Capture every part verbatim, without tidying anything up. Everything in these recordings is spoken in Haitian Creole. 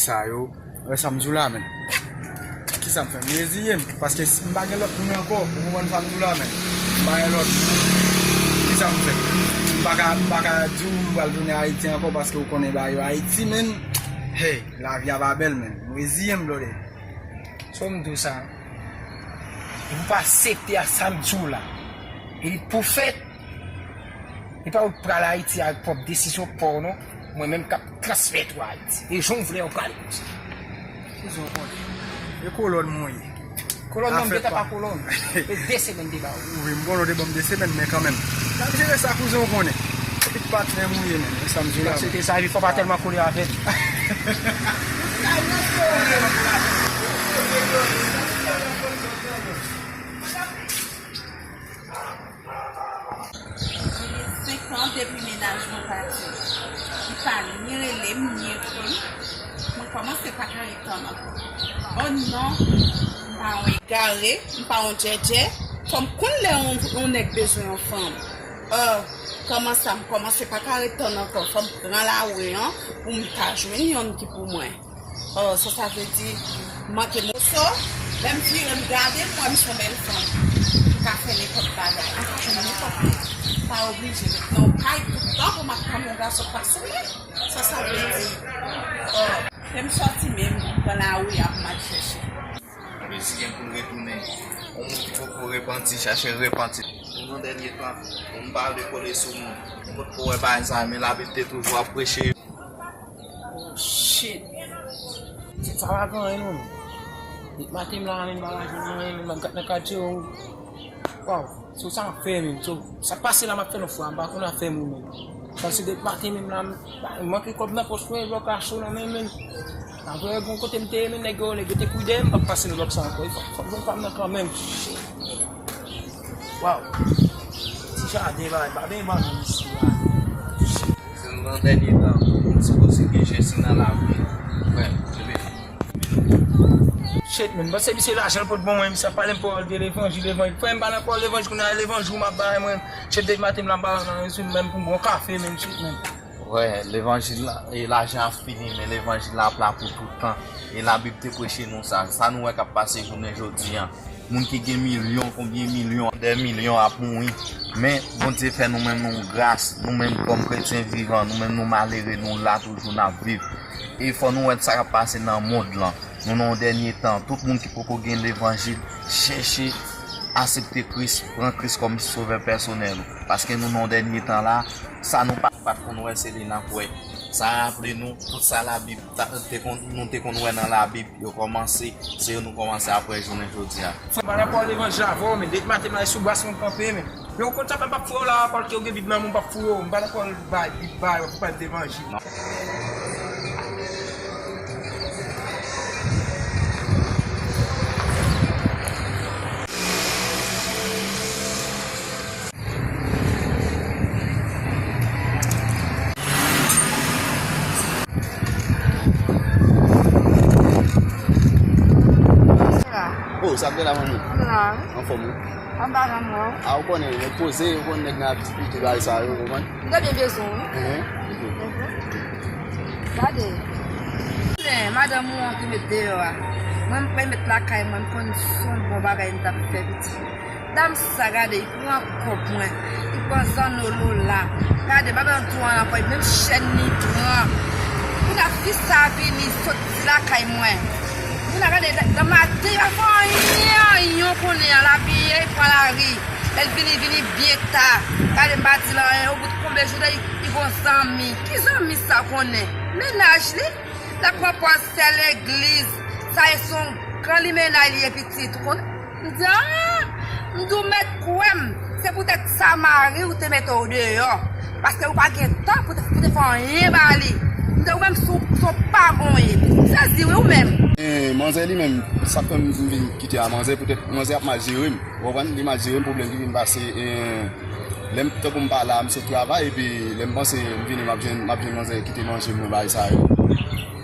Sa yo, wè sa m di w la, men. Kisa m fè? M reziye m, paske si m pa gen lòt moun ankò, ou konprann sa m di w la, men. M pa gen lòt moun. Kisa m fè? M pa ka, m pa ka di w m pral tounen Ayiti ankò, paske ou konnen bagay yo Ayiti, men. Hey, lavi a pa bèl, men. M reziye m, blode. So m di w sa. Ou pa aksepte a sa m di w la. E li pou fèt. E pa ou pral Ayiti ak pwòp desizyon pa w non. Mwen menm k ap transfè tou Ayiti. E jan w vle w prale konsa. Kouzen w konnen. E kolòn mwen ye. Kolòn nan m gentan pa kolòn. E de semèn de ba ou. Wi, m konnen w te ban m de semèn, men kanmenm. N ap jere sa kouzen w konnen. Tout patnè mwen ye menm. E sa m di w la. Se te sa, epi fò pa tèlman kole avè l. Genyen senk an depi mennaj mwen pati. Li pa ni rele m, ni ekri m. Mwen kòmanse pa ka ret tann ankò. Oh non, m pa yon egare, m pa yon djèdjè. Fò m konn lè yon, yon nèg bezwen yon fanm. Oh, kòman sa, m kòmanse pa ka ret tann ankò. Fò m pran lari an pou m ta jwenn yonn ki pou mwen. Oh, sa, sa vle di, m manke moso. Lè m vire, m gade, m wè m se yon bèl fanm. M ka fè nenpòt bagay. M ka jwenn nenpòt moun. M pa oblije ret nan yon kay tout tan pou m ap tann yon gason k pa sou mwen. Sa, sa vle di, oh, lè m sòti menm, m pran lari a pou m al chèche. Epi si gen pou l retounen, yon moun ki poko repanti, chache repanti. Nou nan dènye tan, moun pale kole sou moun. Ou potko wè bagay sa, men Labib te toujou ap preche. Oh, shit. Shit, sa pa gen anyen non. Depi maten m la, men m pa ka jwenn anyen, men m ap gad nan katye yo. Waw, so sa m ap fè menm, so sa k pase la m ap fè nan fwa, m pa konn afè moun menm. Paske depi maten menm la, m manke kòb nan pòch mwen, lòk la cho nan men m menm. Apre, gon kote m te ye menm, nèg yo, nèg yo te kouri dèyè m, m p ap pase nan lòk sa ankò. Fòk, fòk jwenn pa m nan kanmenm. Shit. Waw. Ti jaden bagay, pa benyen ban nou isi la. Se nou nan dènye tan, moun sipoze gen jèsi nan lavi. Frè, kenbe. Shit, man, panse misye lajan l pot ban mwen, misye ap pale m pawòl de levanjil, levanjil. Frè, m pa nan pawòl levanjil, kounye a levanjil ou m ap bay mwen. Shit, depi maten m la m pa nan sou menm pou m bon kafe, menm shit, man. Wè, levanjil la, e lajan ap fini, men levanjil la ap la pou tout tan. E Labib te preche nou sa. Sa nou wè k ap pase jounen jodi a. Moun ki gen milyon, konbyen milyon, dè milyon ap mouri. Men, Bondye fè nou menm nou gras, nou menm kòm kretyen vivan, nou menm nou malere, nou la toujou, n ap viv. E fò nou wè sa k ap pase nan mond lan. Nou nan yon dènye tan. Tout moun ki poko gen levanjil, chèche aksepte Kris, pran Kris kòm sovè pèsonèl ou. Paske nou nan yon dènye tan la, sa nou pa, pa t konn wè, se li n ap wè. Sa raple nou, tout sa Labib ta, te konn, nou te konn wè nan Labib, yo kòmanse, se yo nou kòmanse ap wè jounen jodi a. Fò m pa nan pawòl levanjil avè w, men depi maten m la, e sou bras mwen kanpe, men. Men ou konn sa fè m p ap foure w la, paske ou gen Bib nan men w, m p ap foure w. M pa nan pawòl bay, Bib bay, w ap pale levanjil. Oh, sa k te la, manmi? La. Anfòm, wi. Anba nan mwen. A, ou konnen, nèg poze, ou konnen nèg nan ap di pike bagay sa yo, ou konprann? M te byen bezwen w, wi. Enhen. Mhm. Gade. Men, madanm ou an ki met deyò a. Mwen, m pral met lakay mwen, m konn se yon bon bagay m t ap fè, pitit. Dam sa, gade, li pran kòb mwen. Li pran zanno Lola. Gade, m pa bezwen di w anyen ankò, menm chèn li pran. Kounye a, fi sa vini, sot di lakay mwen. Kounye a, gade, nan maten, li pa fè anyen, anyen, konnen an, l abiye, li pran lari. Lè l vini, vini byen ta. Gade, m pa di l anyen, o bout konbyen jou, li, li gon zanmi. Ki zanmi sa konnen? Mennaj li? L ap pran pòz sè legliz. Sa e se yon gran limena li ye pitit. Ou konn? M di, a! M di, w mèt kwè m. Se poutèt sa mari w te mete w deyò. Paske ou pa gen tan pou te, pou te fè anyen ba li. M di, ou menm se w, se w pa bon ye. M sezi wi ou menm. E, manzè li menm, sa k fè m vin kite a manzè, poutèt manzè ap mal jere m. Ou konprann? Li mal jere m, pwoblèm ki vin pase, e, lè m, tankou m pa la, m sot travay, epi lè m panse m vini, m ap jwenn, m ap jwenn manzè kite manje mwen, bagay sa yo.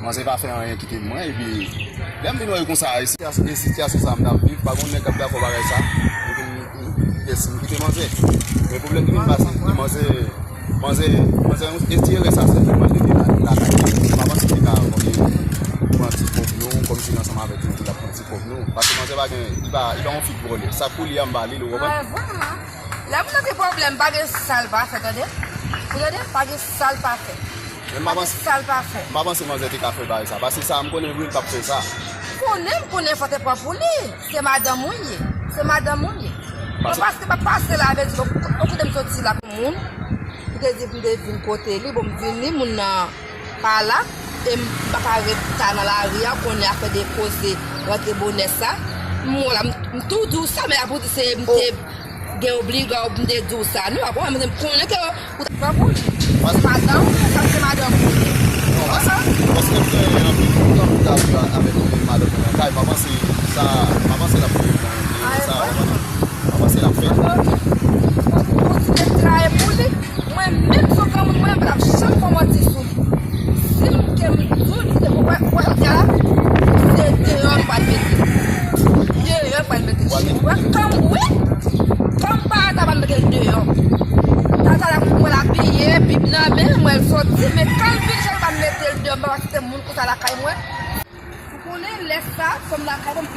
Manzè pa fè anyen kite mwen, epi lè m vin wè l konsa, e sitiyas-, e sitiyasyon sa a m t ap viv, pa gon nèg k ap dakò bagay sa, epi m, m, yes, m kite manzè. Men pwoblèm ki vin pase, manzè, manzè, manzè, e ti erè sa sèlman, manzè te la, lakay la, m pa panse te ka konbyen. Ansanm avèk nou pou l ap pran ti kòb nou. Paske manzè pa gen, li pa, li pa yon fi k vòlè. Sa k pou li a, m ba li l, ou konprann? Wè, vrèman. Lè moun nan gen pwoblèm, pa gen sa l pa fè, tande. Ou tande? Pa gen sa l pa fè. Men m pa panse, sa l pa fè. M pa panse manzè te ka fè bagay sa. Paske sa, m konnen vre, l p ap fè sa. Konnen, m konnen fò te pran pou li. Se madanm ou l ye. Se madanm ou l ye. Paske, paske pa pase la, vle di, bon, bon, kote m soti la pou moun. Ou te di pou m te vin kote li, bon, m vini, moun nan pa la. E m pa ka ret ta nan lari a, konnen afè de koze rantre bonè sa. M wè la, m, m tou di w sa, men apre w di se m te gen obliga w pou m te di w sa. Non, apre mwen, m konnen ke ou t ap pran pou li. Se madanm ou, sa se madanm ou. Non, paske, paske m gen anpil tan pou ta viv avèk madanm mwen nan kay, m pa panse sa, m pa panse l ap fè sa, w konprann? M pa panse l ap fè. Ou, ou, ou, ou te traye pou li. Mwen menm, se yon granmoun mwen, m pa t ap janm fè manti sou li. Si m ke m di w, li te pou wè, wè, jodi a la, se deyò m pral mete l. Deyò m pral mete l. Wè, kòm wi, kòm pa ta pral mete l deyò. Tata la pou l abiye, bib nan men, mwen l soti, men kan l vin jwenn m pa mete l deyò, m pa kite moun konsa lakay mwen. Ou konnen lè sa, fanm lakay mwen, m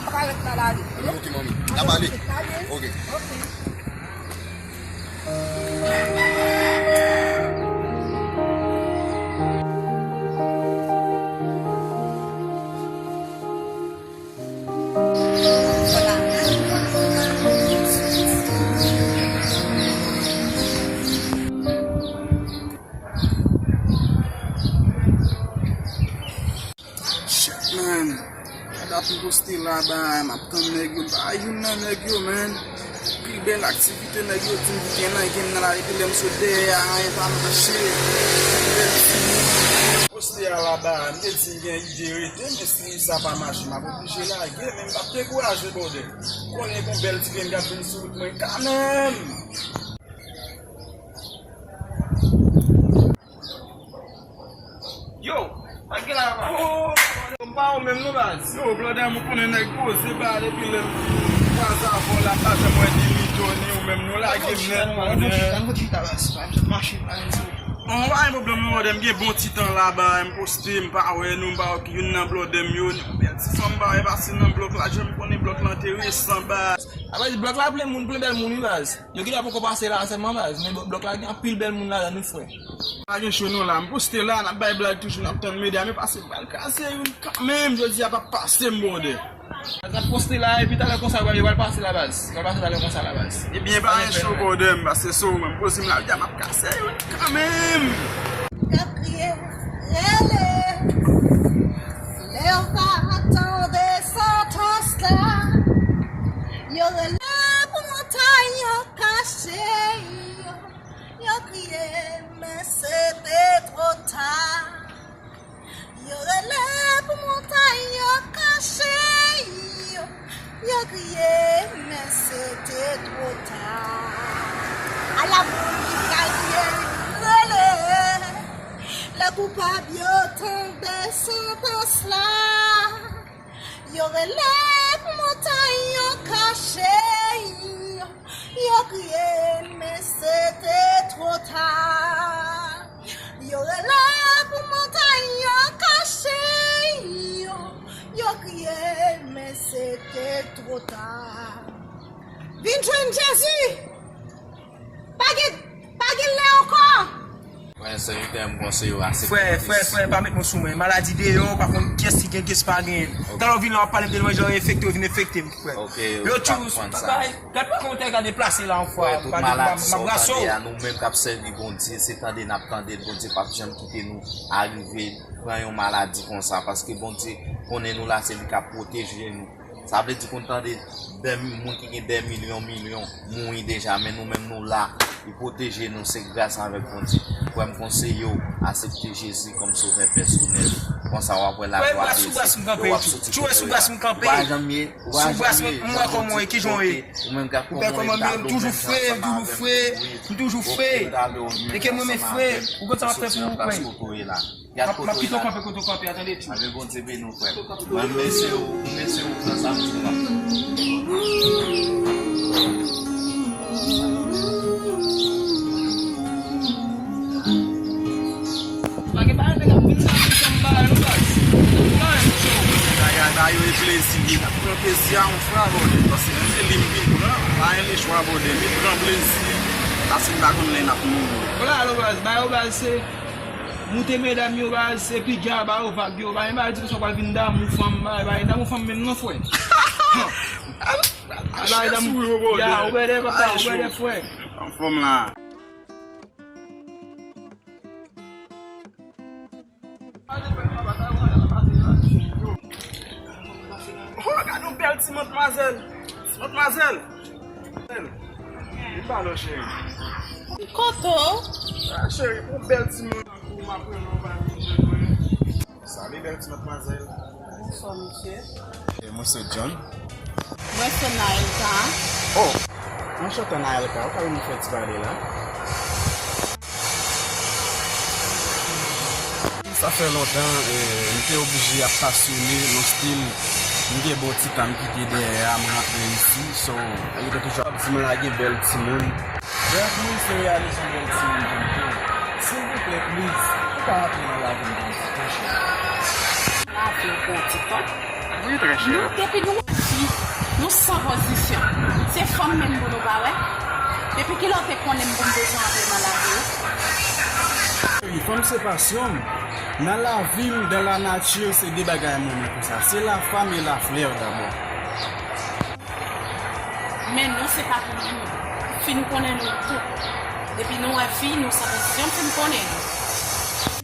pa ka ret nan lari. Ok, manmi. N ap pale. Ok. Ok. Shit, man. Gade apil poste laba a, m ap tann nèg yo. M pa youn nan nèg yo, man. Pil bèl aktivite nèg yo di m ki gen nan, gen nan la, epi lè m sot dèyè a, anyen pa mache. Pil bèl timoun. Poste a laba a, m te di m gen ide rete, men si sa pa mache, m ap oblije lage, men m p ap dekouraje, brother. Konnen gon bèl ti grenn k ap vin sou wout mwen kanmenm. Yo, sa k gen la, papa? Oh, m pa ou menm non, baz. Yo, blòdè, m konnen nèg poze ba depi lè m kwaze avè w la, m pa janm wè ni Mito, ni ou menm, nou lage m nèt, blòdè. Ann fè chita, baz. Ann fè chita, baz. Ann pa gen pwoblèm non, blòdè, m gen bon ti tan laba, m poste, m pa wè nou, m pa wè youn nan blòdè m yo, ni yon bèl ti fanm m pa wè pase nan blòk la, jan m konnen blòk la enteresan, baz. Apa di blòk la plen moun, plen bèl moun, wi, baz. Yo genlè poko pase la sèlman, baz, men blòk la gen anpil bèl moun ladan, wi, frè. Pa gen cho non la, m poste la, n ap bay blag toujou, n ap tann medya, men pase m pral kase youn kanmenm, jodi a p ap pase m, brother. N ap poste la, epi talè konsa, yo pral pase la, baz. Yo pral pase talè konsa la, baz. Ebyen, pa gen cho, brother, m pase sou ou, men m poze m la, jodi a m ap kase youn kanmenm. Yo kriye, rele, lè yo pa tande santans la. Yo rele pou montay yo kache yo. Yo kriye, men se te twò ta. Yo rele pou montay yo kache yo. Yo kriye, men se te twò ta. Ala moun ki pral kriye, rele. Lè koupab yo tande santans la. Yo rele pou montay yo kache yo. Yo kriye, men se te twò ta. Yo rele pou montay yo kache yo. Yo kriye, men se te twò ta. Vin jwenn Jezi! Pa gen, pa gen lè ankò! Frè, sè, m konseye w aksepte. Frè, frè, frè, pa met mo sou mwen. Maladi deyò, pa konn kiyès ki gen, kiyès pa gen. Ok. Talè w vin la, w ap pale m de mwen, jan enfekte, w vin enfekte m, frè. Ok, yo tjou, pa konn sa. Gad pa kòman tèg la deplase la yon fwa. Frè, tout maladi sa w tande a, nou menm k ap sèvi Bondye, se tande n ap tande l, Bondye p ap janm kite nou arive pran yon maladi konsa, paske Bondye konnen nou la, se li k ap pwoteje nou. Sa vle di konn tande dè mi-, moun ki gen dè milyon, milyon mouri deja, men nou menm nou la, li pwoteje nou, se gras avèk Bondye. Frè m, konseye w aksepte Jezi kòm sovè pèsonèl. Konsa w ap wè lajwa de Dye, w ap soti kote w ye a. Ou pa janm ye, ou pa janm ye, jan Bondye pwote, ou menm gad kòman w ye, m toujou fre, m toujou fre, m toujou fre. E ke mwen, men fre, ou konn sa m ap fè pou ou, frè. Gad kote w ye la. M ap kite w kanpe kote w kanpe a, tande tjou. Anben Bondye beni w, frè m. Mwen, m mesye w, m mesye w nan sa m di w la. Pa gen bagay nèg ap vin nan ti janm bagay nou baz. Nan yon show. Plezi, li t ap pran plezi a yon fwa, brother. Paske menm se li m vin pran, pa gen lechwa, brother. Li pran plezi, paske m pa konn lè n ap mouri. Vwala, alo, baz, ba yo, baz, se moute medam yo, baz, se piga, ba yo vag yo, ba gen bagay di konsa w pral vin damou fanm, ba, ba gen damou fanm menm non, frè. Ba gen damou, ya, ou bèdè, papa, ou bèdè, frè. Anfòm la. Oh, gade yon bèl ti madmwazèl. Ti madmwazèl. Li pa lò, cheri. Kote w? Ah, cheri, yon bèl ti moun tankou w, m ap rele w, pa vin jwenn mwen. Salut, bèl ti madmwazèl. Bonswa, mesye. E mwen se John. Mwen se Naelka. Oh, anchante Naelka, ou ka vin fè ti pale la? Sa fè lontan, eh, m te oblije ap pasyone nan stil. M gen bon ti tan m kite dèyè a, m rantre isi. So, yo te toujou ap di m lage bèl timoun. Bref, wi, se reyalize yon bèl timoun pou m tou. Silvouplè, please, ou ka rantre nan lavi m konsa, monchè. Lavi w pou yon ti tan. Wi, trè chè. Nou, depi nou wè fi, nou san pozisyon. Se fanm menm pou nou pa wè. Depi kilè w te konnen m pou m bezwen antre nan lavi w? Wi, fanm se pasyon m. Nan lavi m, dans la nature, se de bagay m renmen konsa. C'est la femme et la fleur d'abord. Men nou se pa pou nou. Fin konnen nou tout. Depi nou wè fi, nou san pozisyon, fin konnen nou.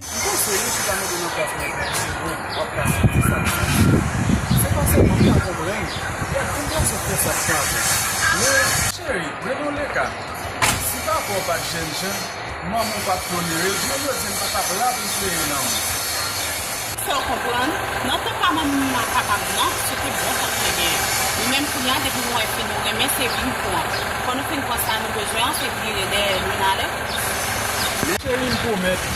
M panse nou chita mete nan plas mwen, se bon, w ap pase tout sa k di. Se pa sèlman m pa konprann. Gad konbyen sa fè sa k pa bon. Men, cheri, men nou le ka. Si papa w pa t jènjan, manman w pa t tolere l, jounen jodi a m pa t ap la pou m plere nan men w. Fè w konprann, nan tan pa manman m nan kapab nan, se te bon tan ke gen. Li menm kounye a, depi nou wè fi nou renmen, se vin pran. Fò nou fin pran sa nou bezwen an, se vire dèyè nou n ale. Men cheri, m pwomèt,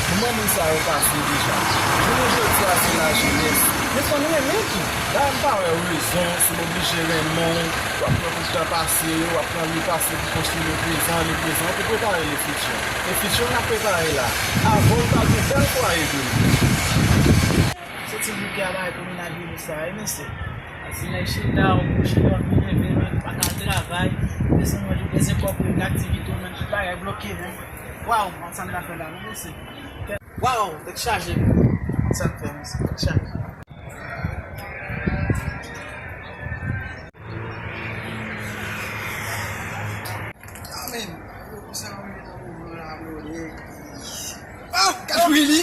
pou manman sa yo pase deja. Jounen jodi a, se lajenès. Men fò n renmen tou. La a m pa wè rezon, si m oblije renmen w, w ap pran tout tan pase yo, w ap pran lè pase pou konstwi le prezan, le prezan pou prepare le fiti. E fiti n ap prepare la, avan n pral gen bèl fwaye pou nou. Se ti bouke a bay pou menaj Vini sa, wi, mesye. Asi nèg chita, ou kouche, dòmi, leve, men pa ka al travay. Desann manje, desann kòb, ou gen aktivite, ou menm tout bagay bloke, men. Waw, sa n ta fè la, non, mesye. Waw, tèt chaje, men. Sa n fè, mesye, tèt chaje. Amen. Yo, pou sa, mwen, tankou vlo la, vlo, ye. Ah, Kat Willy!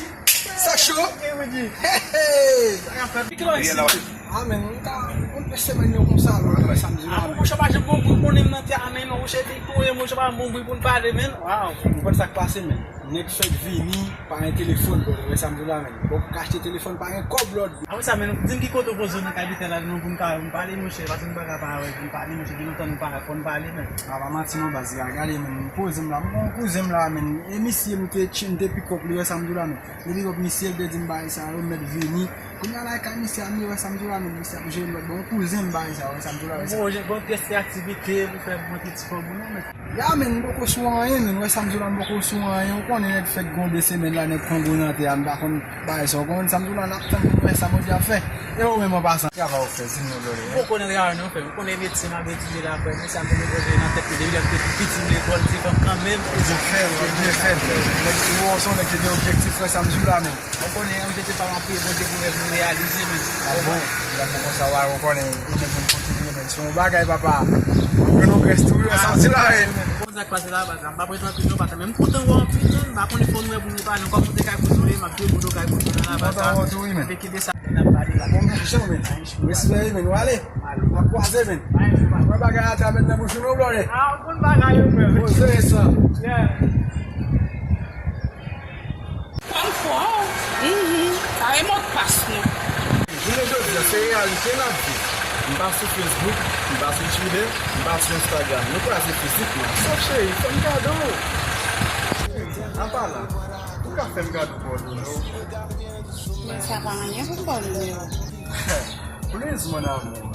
Sa cho! Hey, hey! Sa ka fèt. Ki lè w isi? Amen. Mwen ta, mwen pèse mwen yo konsa, mwen, mwen samdi la. Ah, mwen, monchè, pa janm bon bri konnen m nan tè a, men, monchè, te konnen, monchè, pa bon bri pou n pale, men. Waw. Ou konn sa k pase, men. Nèg fèk vini, pa gen telefòn, bro. Wè sa m di w la, men. Bon, pou ka achte telefòn, pa gen kòb lòd. Apre sa, men, di m ki kote w poze w nan kay Betèl la, non, pou n ka, pou n pale, monchè, paske nou pa ka pa wè, pou n pale, monchè, gen lontan nou pa, fò n pale, men. A, pa manti non, baz, gade, men, m poze m la, m gon kouzen m la, men, e misye, m te, m te pick up li, wè sa m di w la, men. M te pick up misye, l te di m bagay sa yo, m mèt vini. Kounye a la, e kay misye a, m ye, wè sa m di w la, men, misye ap jere lòt bò, yon kouzen m bagay sa, wè sa m di w la, wè sa. Bon, gon pyès ti aktivite pou fè, pou mete ti kòb ou non, men. Ya, men, m poko sou anyen, men, wè sa m di w la, m poko sou anyen. Ou konnen nèg fèk gon de semèn la, nèg pran gwo nan tè a, m pa konn bagay sa. Ou konprann sa m di w la, n ap tann pou n wè sa Bondye ap fè. E ou menm an pasan, travay ou fè, di m non, Lòlè. M poko nan travay non, frè m. Ou konnen metye m ap etidye la, frè m. Men sa m te gen pwoje nan tèt mwen depi lè m te pi piti, m lekòl, m te fè kanmenm. Ou byen fè, ou byen fè. Nèg, ou se yon nèg ki gen objektif, wè sa m di w la, men. Ou konnen, ann jete pa m ap priye Bondye pou rèv nou reyalize, men. A bon? Lè pou konsa, wa, ou konnen, ou menm pou kontinye, men. Se yon bagay, papa. Ou gen yon grès tou, wi, wè sa m di la, wi. Ou konn sa k pase la, baz la. M pa prete anpil, non, papa. Men m kontan wè w anpil, men. M pa konnen fò nou wè pou nou pale ankò, kote kay kote w ye, m ap debout kay kote w nan la, baz la. M kontan wè w tou, wi, men. N ap pale la. Bon, men, jan, men. Respè, wi, men. Nou ale. N ap kwaze, men. Mwen bagay a ta met nan bouch ou, non, Flore. A, ou konn bagay yo, frè. Poze sa. Yeah. Kòm fò, mhm, sa e modpas nou. Jounen jodi a, se reyalite n ap viv. M pa sou Facebook, m pa sou Twitter, m pa sou Instagram. Nou kwaze fizikman. Sof cheri, fè m kado. Apa la, ou ka fè m kado ba w nimewo? Men sa pa anyen pou m ba w nimewo. Please, mon amour.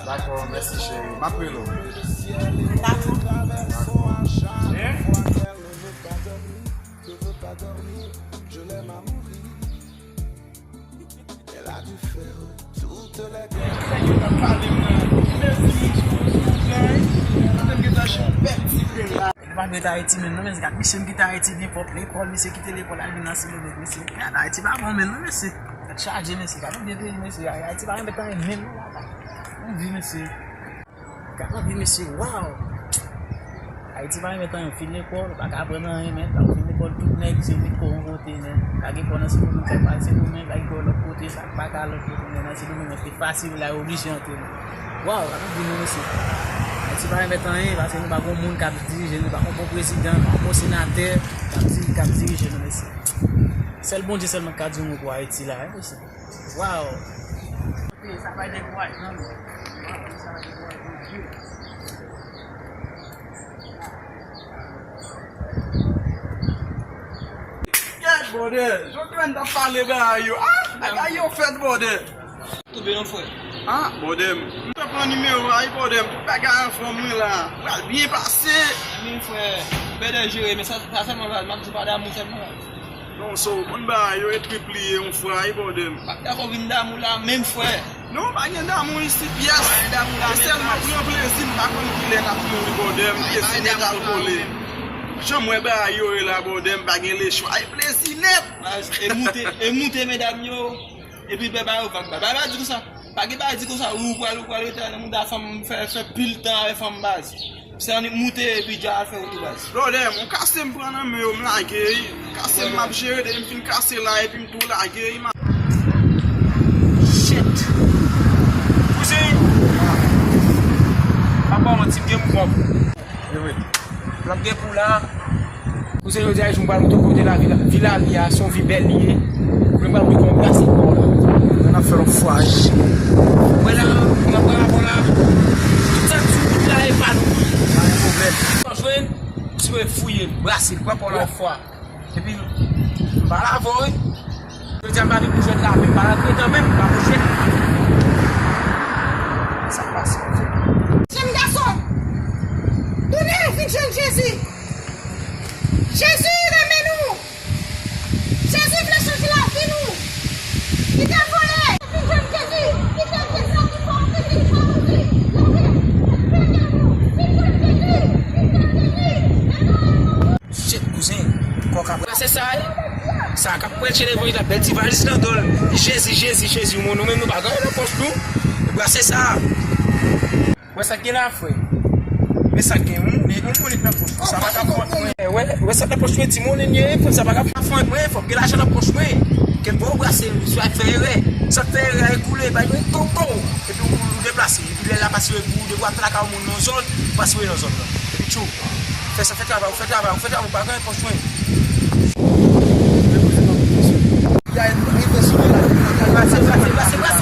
Dakò, mèsi cheri. M ap rele w. Li pa vle t Ayiti menm non, mesye. Gad misye m kite Ayiti nenpòt lekòl, misye kite lekòl al vin nan Sendomeng, mesye. Gad Ayiti pa bon menm non, mesye. Tèt chaje, mesye. Gad yon vye peyi, mesye. Ayiti pa renmen tan menm non, papa. Yon vi, mesye. Gad yon vi, mesye. Waw. Ayiti pa renmen tan yon fin lekòl, ou pa ka aprann anyen, men. Ou fin lekòl, tout nèg se vin kò yon kote, men. Pa gen kò nan Sendomeng, sa pa al Sendomeng, pa gen kò lòt kote, sa pa ka lòt kote, men. Nan Sendomeng, se fasil, la, oblije antre, men. Waw, gad yon vi nou, mesye. Ayiti pa remèt anyen, paske nou pa gon moun k ap dirije, nou pa gon bon prezidan, nou pa gon senatè k ap di, k ap dirije nou, mesye. Sèl Bondye sèlman k ka di yon mo pou Ayiti la, wi, mesye. Waw. Sa pa dekourajan, non. Waw, sa pa dekourajan, Dye. Kèt, bòdè. Jodi a n t ap pale bagay yo. Ah, bagay yo fèt, bòdè. Tonbe non, frè. Ah, bòdè m. M te pran nimewo a, wi, bòdè m. Tout bagay anfòm, wi, la. Pral byen pase. Men, frè, bèdè jere, men sa, sa sèlman, m ap di pa damou sèlman. Non, so, ou konn bagay yo e tripliye yon fwa, wi, bòdè m. M ap dakò vin damou la, menm, frè. Non, pa gen damou isit, pyès. Pa gen damou la, menm, sèlman pran plezi, m pa konn kilè n ap mouri, bòdè m. Plezi nèt al kole. Jan m wè bagay yo ye la, bòdè m, pa gen lechwa. E plezi nèt. Baz, e moute, e moute, medam yo. Epi bè ba yo vag, ba, ba, ba di konsa. Pa gen bagay di konsa, ou pral, ou pral rete nan mouda fanm, fè, fè pil tan avè fanm, baz. Se annik moute epi dja al fè wout ou, baz. Bòdè m, ou kase m pran nan men yo, m lage, wi. Kase m, m ap jere, depi m fin kase la, epi m tou lage, wi, m ap Shit. Kouzen. Pa ba w manti, m gen mouvman pou ou. Wi, wi. L ap gen pou la. Kouzen, jodi a, jou m pral montre w kote lavi la, vi la li a, se yon vi bèl li ye. Ou menm pral montre w brase kò w la. N ap fè l yon fwa, wi. Wè la, m ap pran avè w la. Tout sa k sou wout la, e pa nou. Pa gen pwoblèm. Jwenn, si w fouye, brase, pran kò w la yon fwa. Epi, m pale avè w, wi. Jodi a, m pa vin pou jwèt la, men m pa rantre tan menm, m pa pou jwèt. Sa k pase, an fèt? Jenn gason, tounen vin jwenn Jezi. Jezi renmen nou. Jezi vle chanje lavi nou. Kite vòlè. Vin jwenn Jezi. Kite vye sa ki fè w fini pa mouri. Leve. Vin jwenn nou. Vin jwenn Jezi. Vin jwenn Jezi. Shit, kouzen. Kòk ap brase sa, wi. Sa k ap preche levanjil la, bèl ti valiz nan do l. Jezi, Jezi, Jezi, mon nou menm nou pa gen anyen nan pòch nou. Brase sa. Wè sa k gen la, frè. Men sa k gen, yon, yon monet nan pòch. Sa pa ka fwant mwen. Wè, wè sa k nan pòch mwen, ti monnen ye, frè, sa pa ka fwant mwen, fòk gen lajan nan pòch mwen. Kèlkeswa w brase, swa fè erè. Sa fè erè a ekoule, bay mwen koko. Epi ou, ou deplase. Epi lè l ap asire pou ou, depi w ap lakay yon moun nan zòn, ou pa asire nan zòn nan. Epi tchou. Fè sa, fè travay ou, fè travay ou, fè travay ou, pa gen pòch mwen. Brase, brase, brase, brase.